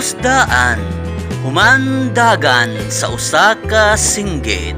Handus daan, humandagan sa usa ka singgit.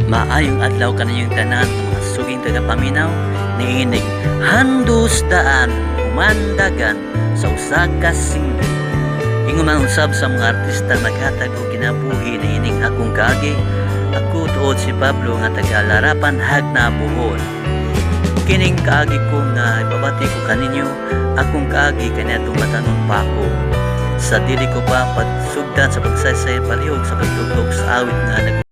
Maayong adlaw kaninyong tanan, mga suging tagapaminaw niining Handus daan, humandagan sa usa ka singgit. Ingon man usab sa mga artista naghatag og kinabuhi niining akong kaagi, ako tuod si Pablo nga taga Larapan, Jagna, Bohol. Kining kaagi ko nga ipabati ko kaninyo, akong kaagi kaniadtong batanon pa ako. Sa dili ko pa pagsugdan sa pagsaysay palihog sa pagtugtog sa awit nga nag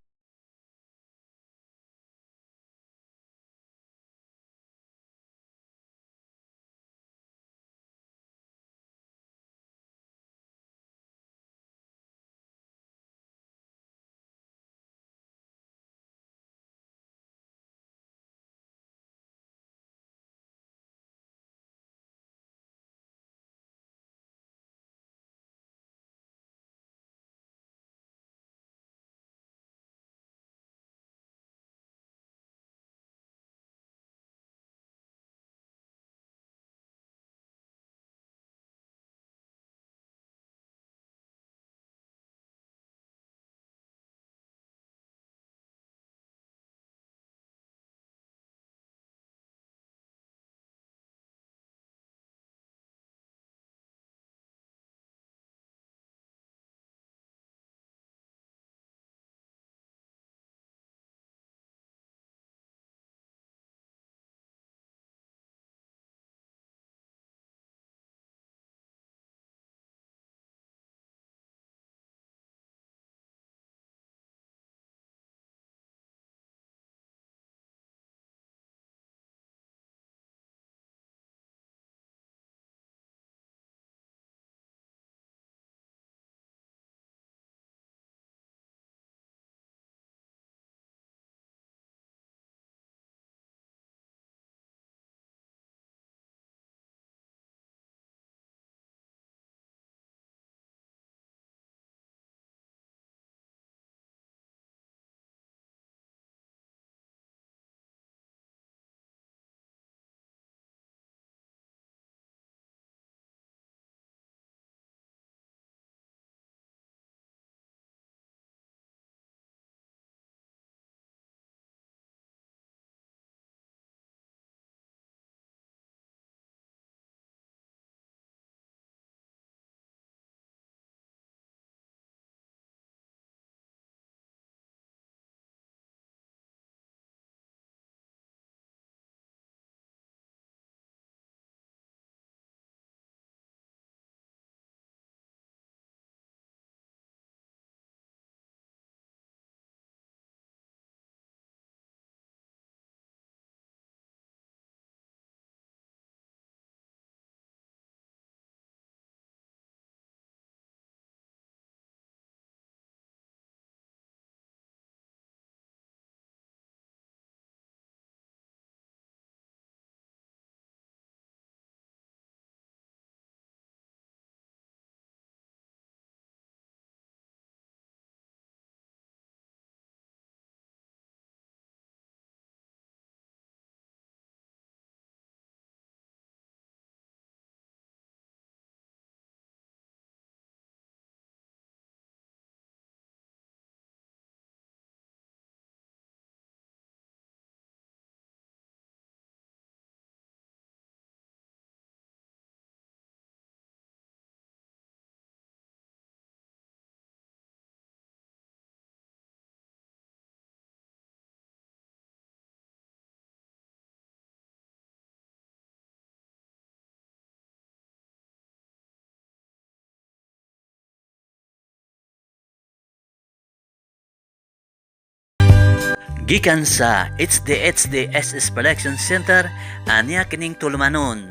gikan sa HDHD SS Production Center anya kining tulumanon.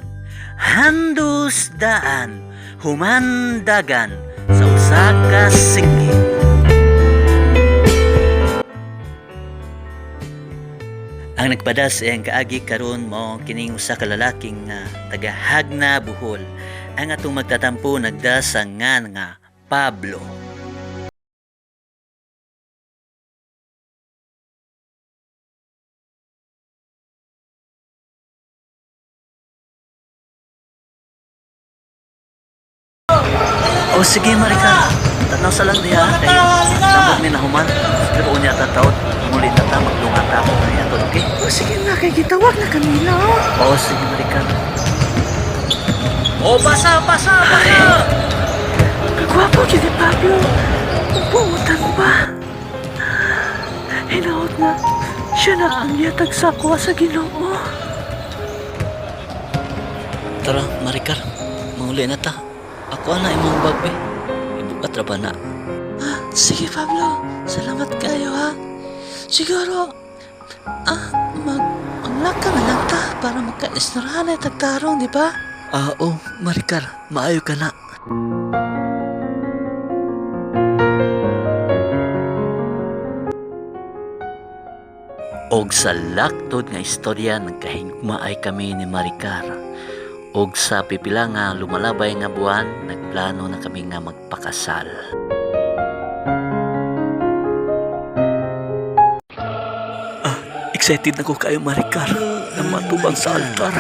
Handus daan, humandagan sa usa ka singgit. Ang nagpada sa iyang kaagi karon mao kining usa ka lalaking nga taga Jagna, Bohol. Ang atong magtatampo nagda sa ngan nga Pablo. O sige, Maricar. Tanaw sa lang diha kay tambot ni nahuman. Pero unya ta taod, muli na ta maglunga ta ako kaya to, okay? O sige na, kay gitawag na kanila. Oo, sige, Maricar. O, pasa, pasa, pasa! Kagwapo gyud ni Pablo. Ug buutan ba? Hinaot na siya na ang yatag sa ako sa Ginoo. Tara, Maricar. Manguli na ta. Ako na imong bag, be. Ibukat ra ba na? Ah, sige Pablo, salamat kayo ha. Siguro, maglaka na lang ta para magka-isnorahan ay tagtarong, di ba? Ah, oh, Maricar. Maayo ka na. Og sa laktod nga istorya nagkahigmaay kami ni Maricar. Og sa pipila nga lumalabay nga buwan, nagplano na kami nga magpakasal. Ah, excited na ko kayo Maricar na matubang sa altar.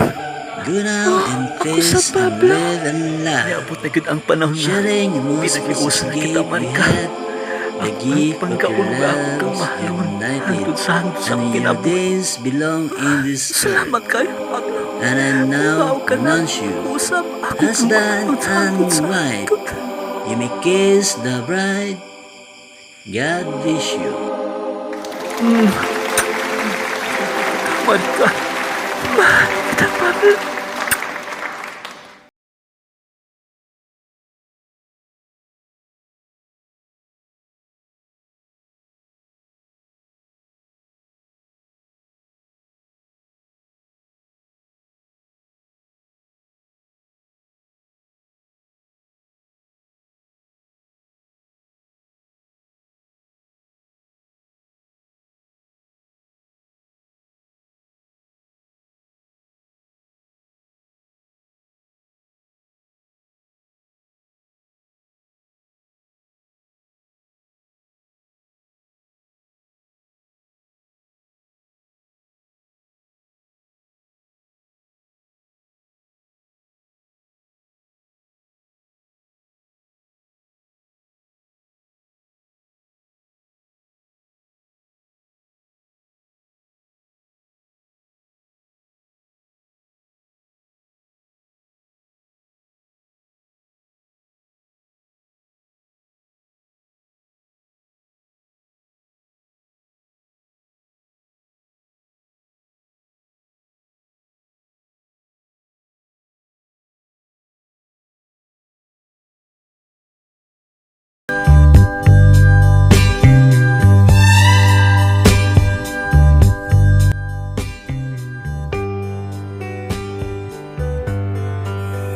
Good out in ako peace sa and Pablo. live and laugh. Niabot na gud ang panahon nga Sharing a most pinagiusa precious na kita gift we Maricar. had. The Ako ang gift of your pangkaulog ako kang loves mahalon united. hangtod sa hangtod sa And akong your kinabuhi. days belong in this earth. Salamat kayo, Pablo. And I now Ikaw ka na. pronounce you. Usab ako Husband kang mahalon sa hangtod and sa wife. hangtod. You may kiss the bride. God bless you. Maricar. Mahal kita, Pablo.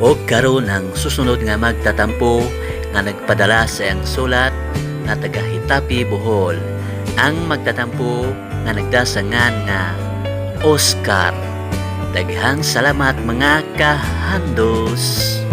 Og karon ang susunod nga magtatampo nga nagpadala sa iyang sulat nga taga Hitapi, Bohol. Ang magtatampo nga nagdasangan nga Oscar. Daghang salamat mga kahandos.